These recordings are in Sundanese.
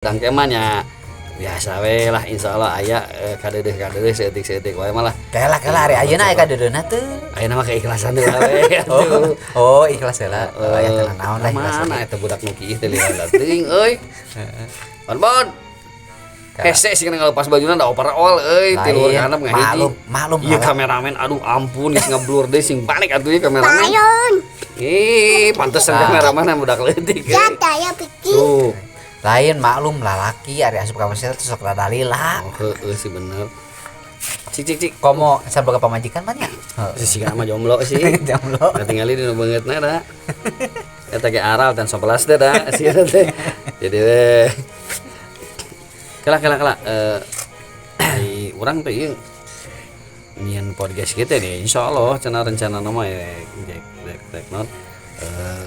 Engke mah nya biasa we lah, insyaallah aya kadeudeuh-kadeudeuh saeutik-saeutik wae malah. Kela kela, ari ayeuna aya kadeudeuna teu? Ayeuna mah keikhlasan heula we. Oh, atuh. oh, ikhlas heula. Oh, aya teu naon lah, ikhlas. Mana eta budak nu kieu teh, lila teuing euy. Bon bon. Hese sih ngalepas bajuna da overall euy, ti luhur Lain, ka handap ngahiji. Maklum, maklum. Iya, kameramen, aduh ampun, geus ngeblur deui, sing balik atuh ieu kameramen. Ayun. Ih, pantesan Ah. kameramen budak leutik euy. Ya daya bikin. Tuh. Lain, maklum lalaki ari asup ka masjid teh sok rada lila. Oh, heeh sih, bener. Cik cik cik. Komo saboga pamajikan mah nya. Si mah jomblo sih. Jomblo. Katingali dina beungeutna da. Eta ge aral dan 11 teh da si eta teh. Jadi we. Kela kela kela, di urang teh ieu nyieun podcast kita nih, insyaallah cenah rencana nama ya jek dek dek not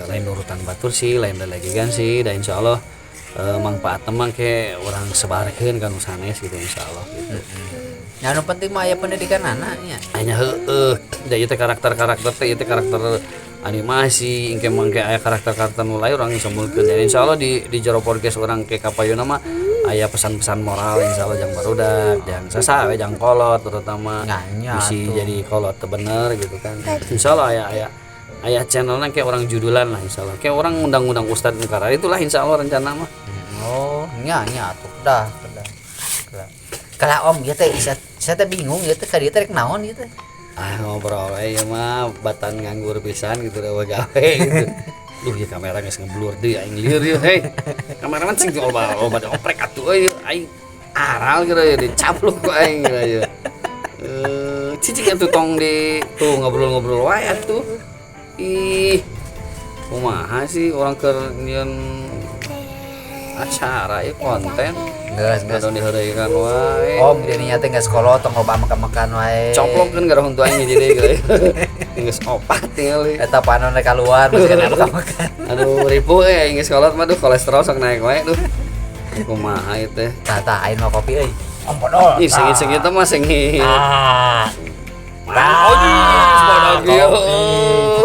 lain urutan batur sih, lain lagi kan sih, dan insyaallah manfaat mah ke urang sebarkeun ka nu sanes gitu, insyaallah gitu. Nya, anu penting mah aya pendidikan anaknya. Hanya heeh da ieu teh karakter-karakter teh, ieu teh karakter animasi, engke mangke aya karakter-karakter nu lain urang sambulkeun. Jadi insyaallah di jero podcast urang ke kapayuna mah aya pesan-pesan moral, insyaallah jang barudak, jang sasa we, jang kolot terutama. Nya, bisi atuh. Jadi kolot teu bener gitu kan. Insyaallah aya aya aya channelnya kayak urang judulan lah, insyaallah kayak urang undang-undang ustadz Mukara itulah, insyaallah rencana mah. Oh, nya nya atuh, dah, dah. Kela. Kela Om, ieu teh isa saya teh bingung ieu teh ka dieu teh rek naon ieu teh. Ah, ngobrol we ieu mah, batan nganggur pisan gitu, da gawe gitu. Duh, ya kamera geus ngeblur deui, aing lieur ieu, hei. Kameraman sing loba loba dioprek atuh euy, aing aral gitu ya, dicapluk ku aing gitu ya. Eh, cicing atuh, tong di tuh ngobrol-ngobrol wae atuh. Ih. Kumaha sih urang keur nyieun acara ya, konten. Geus, geus. Kadang diheureuyan wae. Om, dirinya teh geus kolot, tong loba makan-makan wae. Coplokkeun gara huntu aing jadi gitu. Geus opat tinggal. Eta panon rek keluar masih kena makan-makan. Aduh, ripuh euy aing geus kolot mah, duh, kolesterol sok naik wae, duh. Kumaha ieu teh? Tah tah, aing mau kopi euy. Om Podol. Ih, sengit-sengit mah sengit. Ah, Oh, bodoh kieu.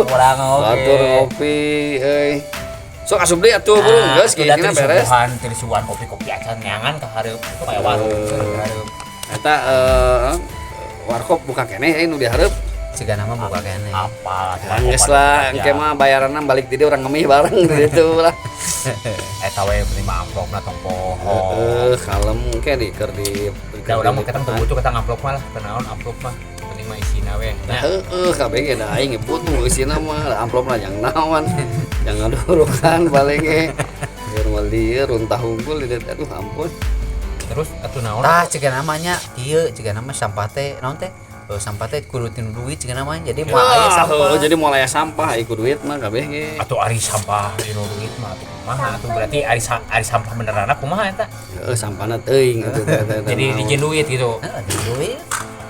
Kurang oke. Batur ngopi euy. Sok asup deui atuh, burung geus udah kira beres. Disuguhan, disuguhan kopi-kopi acan neangan ka hareup. Itu kayak warung ka hareup. Eta warkop buka keneh euy nu dihareup. Siga nama buka keneh. Apa? Geus lah, engke mah bayaranna balik di dieu urang ngemih bareng di ditu lah. Eta we beli mah amplopna tong poho. Heeh, kalem engke di keur di Da urang mah ketang teu butuh ketang amplop mah lah, kenaon amplop mah. Penting mah isina we. Nah, heeh, kabeh ge da aing ge butuh isina mah, amplopna jang naon. Jangan durukan paling ge. Biar moal lieur runtah unggul di dieu, aduh ampun. Terus atuh naon? Tah, ciga namanya kieu, ciga nama sampah teh naon teh? Oh, sampah teh kudu tinu duit ciga namanya. Jadi moal aya Wah, sampah. heuh, jadi moal aya sampah ikut duit mah kabeh ge. Atuh ari sampah dinu duit mah atuh kumaha atuh, berarti ari sampah beneran kumaha eta? Heeh, sampahna teuing atuh teh teh. Jadi dijieun duit gitu. Heeh, tinu duit.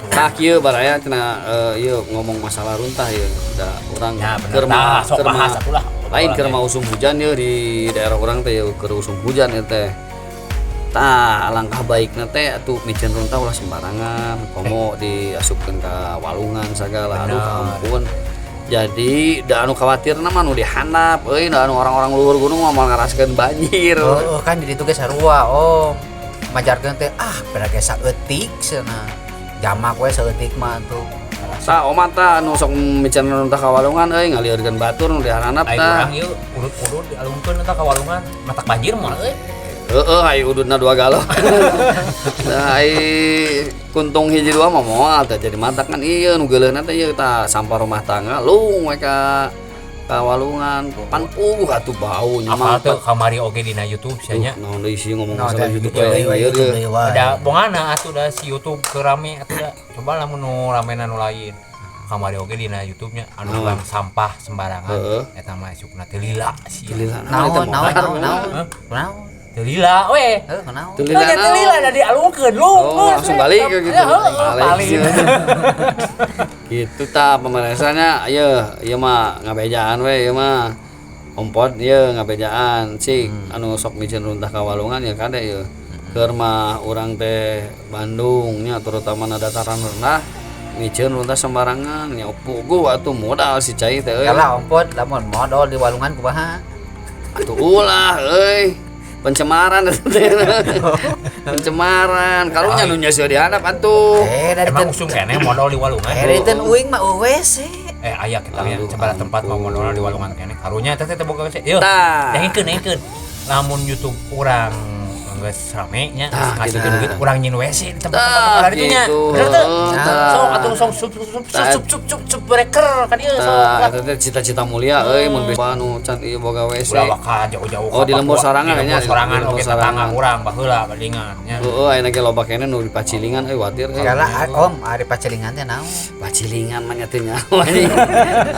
Tah kieu baraya cenah, ieu ngomong masalah runtah ieu da urang Ya bener. keur Tah, sok keur bahas atuh lah. Lain, keur mah usum hujan ye di daerah urang teh, ye keur usum hujan ye teh. Tah, alangkah baikna teh atuh miceun runtah ulah sembarangan, komo diasupkeun ka walungan sagala, aduh ampun. Jadi da anu khawatirna mah nu dihandap euy, da anu orang-orang luhur gunung mah moal ngarasakeun banjir. Oh, kan jadi tugas sarua, Om. Majarkeun teh ah pada ge saeutik cenah. Jamak we saeutik mah tuh. Tah, omat tah anu sok miceun runtah ka walungan euy, ngalieurkeun batur nu dihandap Aing tah. urang ieu urut-urut dialungkeun eta ka walungan, matak banjir moal euy. Heeh, ai ududna 2 galon. Nah, ai kuntung hiji dua mah moal teh jadi matak kan ieu nu geuleuhna teh ieu tah, sampah rumah tangga lung we ka walungan, pan puguh atuh bau nya Apa mah. tuh kamari oge dina YouTube sia nya. Naon deui sih ngomong Naon masalah teh? YouTube YouTube teh, deui wae, ieu YouTube ge. deui wae. Da bongana atuh da si YouTube keur rame atuh da. Coba lamun nu ramena nu lain. Kamari oge dina YouTube nya anu Naon? buang sampah sembarangan. Heeh. Eta mah isukna teu lila sia. Teu lila naon eta Naon naon modar, naon naon. Hah? Naon? Teu lila we. Heuh, naon? Teu lila Oh, nya teu lila naon? da dialungkeun lung. Oh, langsung balik ke gitu. Ya, heeh, Balik. balik. Gitu tah pemerasanya, ieu ieu mah ngabejaan we ieu mah. Ompot ieu ngabejaan cik anu sok miceun runtah ka walungan ya, kade ieu. Keur mah urang teh Bandung nya, terutama na dataran rendah, miceun runtah sembarangan nya puguh atuh modal si cai teh euy. Kala ompot lamun modal di walungan kumaha? Atuh ulah euy. Pencemaran pencemaran karunya nu nyeuseuh di handap atuh. Dari Emang usum keneh modal di walungan. Dari teu uing mah WC. Aya kita nya Aduh, coba tempat mau modal di walungan keneh. Karunya teh teh boga WC. Yeuh. Tah. Dengkeun. Lamun YouTube urang geus rame nya, Tah, ngasih gitu. duit urang nyin WC di tempat-tempat Tah, hari itu nya. gitu. Bener teu? Tah. Sok atuh sok sub sub sub Tah. sub sub sub sub breaker kan ieu sok. Tah, eta teh cita-cita mulia euy mun bisa nu can ieu boga WC. Ulah waka jauh-jauh. Oh, di ka lembur Papua. sorangan Di nya, lembur sorangan di lembur oge tetangga sorangan. urang baheula balingan nya. Heeh, ayeuna ge loba keneh nu di pacilingan euy watir euy. Kala Om ari pacilingan teh naon? Pacilingan mah nya teu nyaho anjing.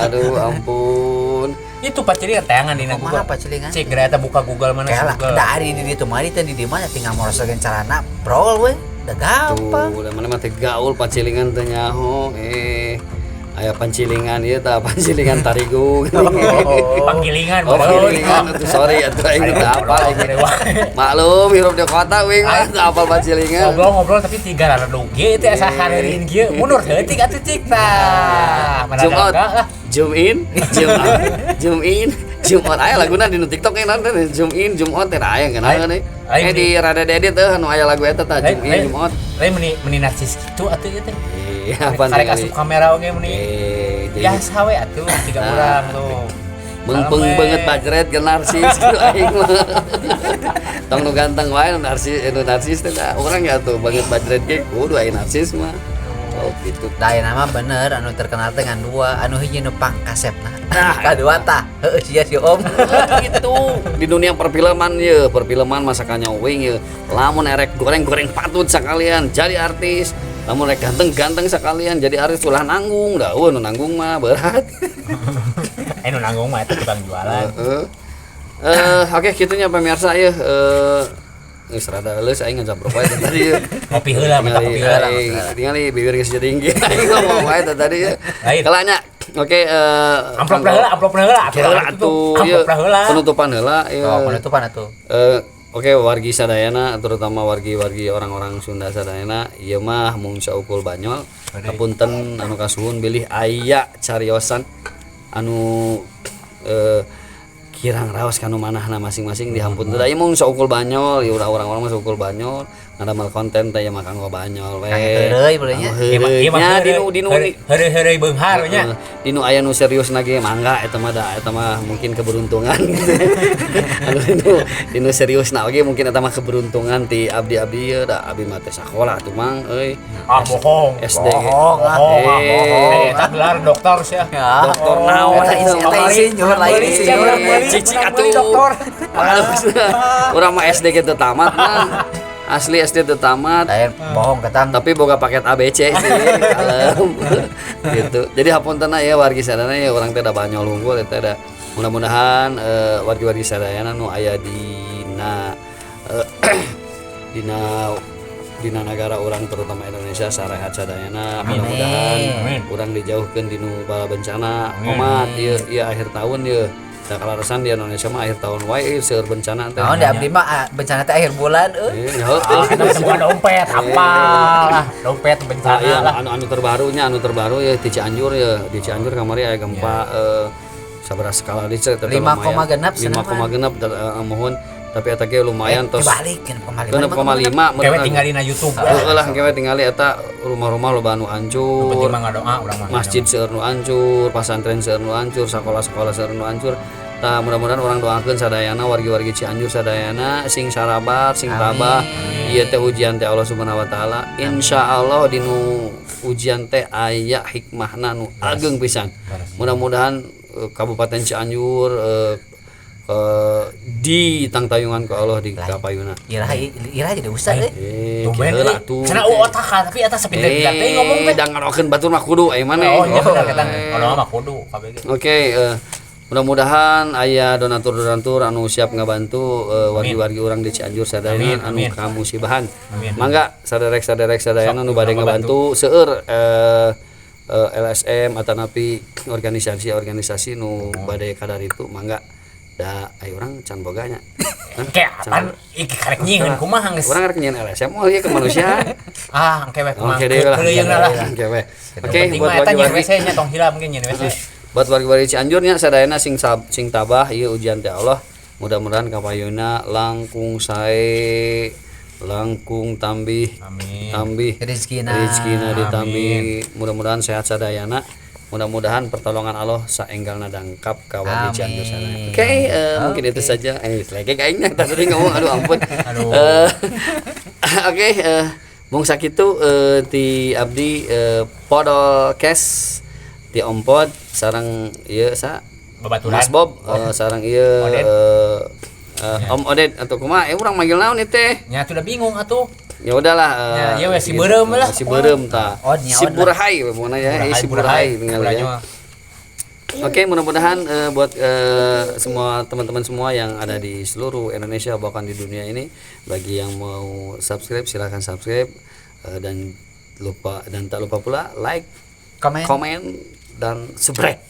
Aduh ampun. Itu pacilingan tayangan dina Kumaha Google. pacilingan? Cik geura eta buka Google mana sih Kala Google. da ari di ditu mah di dieu mah tinggal morosokeun carana brol we. Da gampang. Tuh, da mana mah teh gaul pacilingan teu nyaho. Aya pancilingan ieu tah pancilingan tarigu. Panggilingan. Oh, panggilingan atuh sorry atuh aing teu apal aing. Maklum hirup di kota wing mah teu apal pacilingan. Ngobrol-ngobrol tapi tiga rada dugi itu asa hareureun kieu mundur heutik atuh cik tah. Zoom out, lah. zoom in, zoom out, zoom in, zoom out. Aya laguna di nu TikTok yang nonton zoom in, zoom out teh aya kenal kan Lain Eh di rada diedit teh anu aya lagu eta tah zoom in, zoom out. Lain meni meni narsis kitu atuh ieu teh. Iya, apaan Karek tingali. asup kamera oge meni. Jadi Biasa we atuh tiga Nah. urang tuh. mengpeng Kalem we. banget bajret ke narsis gitu aing mah. Tong nu ganteng wae nu narsis, nu narsis teh da urang ya tuh banget bajret ge kudu aya narsis mah. Oh gitu. Da ayeuna mah bener anu terkenal teh ngan dua, anu hiji nu pangkasepna. Nah. Kadua tah, heueuh sia si Om. Gitu di dunia perfilman ye, perfilman masakannya wing ye. Lamun erek goreng-goreng patut sekalian jadi artis. Lamun erek ganteng-ganteng sekalian jadi artis ulah nanggung dah. Eueuh nu nanggung mah berat. Nu nanggung mah eta tukang jualan. Oke kitunya pemirsa ye. Geus rada leuleus aing ngajabrok wae tadi ye. Ngopi heula, minta kopi heula. Tingali bibir geus jadi tinggi. Aing ngomong wae teh tadi ye. Lain. Kalanya. Oke Amplop heula, amplop heula heula atuh ieu. Amplop heula. Penutupan heula ieu. Oh, penutupan atuh. Oke wargi sadayana terutama wargi-wargi orang-orang Sunda sadayana ieu mah mung saukul banyol. Hapunten anu kasuhun bilih aya cariosan anu kirang raos kanu manahna masing-masing dihampun teh. Ieu mung saukul banyol, ieu orang-orang mah saukul banyol, ngadamel konten teh mah kanggo banyol we. Heureuy beuleuh nya. Ieu mah Nya dinu dinu heureuy-heureuy beunghar nya. Dinu aya nu serius na ge mangga eta mah da eta mah mungkin keberuntungan gitu. Anu dinu serius na oge mungkin eta mah keberuntungan ti abdi-abdi ieu da abdi mah teh sakola atuh mang euy. Ah bohong. SD. Bohong ah. Bohong, ah, bohong. Eta gelar dokter sia. Dokter naon Eta insinyur lain insinyur. Cicing atuh dokter. Urang mah SD ge teu tamat mah. Asli SD teu tamat. Lain bohong ketang. Tapi boga paket ABC sih kalem. Gitu. Jadi hapunten ya wargi sadayana ya urang teh da banyol unggul eta da. Mudah-mudahan wargi-wargi sadayana nu aya dina dina nagara urang terutama Indonesia sarehat sadayana. Mudah-mudahan urang dijauhkeun dinu bala bencana. Omat ieu ieu akhir tahun ieu. Da kalarasan di Indonesia mah akhir tahun wae seueur bencana teh. Naon di abdi mah bencana teh akhir bulan euy. Heeh. Kita semua dompet apalah, dompet bencana iya, lah. Anu terbarunya, anu terbaru ya di Cianjur ya, di Cianjur kamari aya gempa sabaraha skala Richter tapi 5,6 5,6 mohon tapi eta ge lumayan tos. Dibalik 6,5. Kewe tinggali na YouTube. Heeh lah kewe tingali eta rumah-rumah loba anu hancur. Penting mah ngadoa urang mah. Masjid seueur nu hancur, pasantren seueur nu hancur, sakola-sakola seueur nu hancur. Tah mudah-mudahan orang doakeun sadayana wargi-wargi Cianjur sadayana sing sarabar, sing tabah. Ieu teh ujian teh Allah Subhanahu wa taala. Insyaallah dinu ujian teh aya hikmahna nu ageng pisan. Mudah-mudahan Kabupaten Cianjur di tangtayungan ku Allah di kapayuna. Iraha jadi ustad euy. Tumben euy. Cenah otak tapi eta sapinter teh ngomong teh. Da ngarokeun batur mah kudu aya maneh. Oh iya bener eta. Kalau mah kudu kabeh ge. Oke, mudah-mudahan aya donatur-donatur anu siap ngabantu wargi-wargi urang di Cianjur sadayana anu kamusibahan. Mangga saderek-saderek sadayana nu bade ngabantu seueur LSM atanapi organisasi-organisasi nu bade kadaritu mangga. Da ayo urang can boga nya. Engke apaan iki karek nyieun kumaha geus. Urang karek nyieun LSM moal ieu kemanusiaan. Ah, engke we kumaha. Oke deui lah. Lah. Engke we. Oke, buat wargi-wargi WC nya tong hilap mungkin nyieun WC. Buat wargi-wargi Cianjur nya sadayana sing tabah ieu ujian teh Allah. Mudah-mudahan kapayuna langkung sae, langkung tambih. Amin. Tambih. Rezekina. Rezekina ditambih, mudah-mudahan sehat sadayana, mudah-mudahan pertolongan Allah saenggalna dangkap ka wargi Cianjur sana. Oke, mungkin itu saja. Lagi kayaknya tadi ngomong, aduh ampun. Aduh. Oke, mung sakitu ti abdi, podcast ti Ompod sareng ieu sa Babaturan. Mas Bob, sareng ieu Oded. Om Oded atau kumaha, urang manggil naon ieu teh? Nya tuh udah bingung atuh. Ya udahlah, Ya, iya we, si gitu. beureum lah. Si beureum tah. Od nya, Si od lah. Burhai we pokona ya, si Burhai tinggal ya. Mah. Oke, mudah-mudahan buat semua teman-teman semua yang ada di seluruh Indonesia bahkan di dunia ini, bagi yang mau subscribe silahkan subscribe, dan lupa dan tak lupa pula like, Komen. komen dan subrek.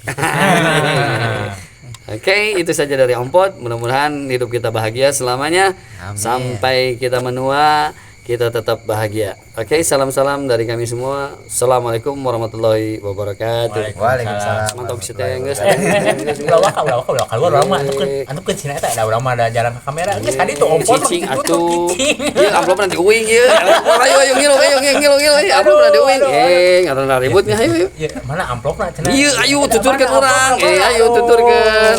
Oke, itu saja dari Ompot. Mudah-mudahan hidup kita bahagia selamanya. Amin. Sampai kita menua, kita tetap bahagia. Oke, salam-salam dari kami semua. Assalamualaikum warahmatullahi wabarakatuh. Waalaikumsalam. Mantap sih teh geus. Ulah waka, ulah waka, ulah keluar urang mah atuh anu keun cenah eta da urang mah ada jalan ke kamera geus tadi tuh ompot Cicing ditutup, atuh. cicing. Ieu amplop nanti uing ieu. Ayo ayo ngilu ayo ngilu ngilu ayo amplop nanti uing. Ngaranna ributnya ayo ayo. Ya, mana amplopna cenah? Iya, ayo tuturkeun Mana urang. amplopna? Ayo tuturkeun.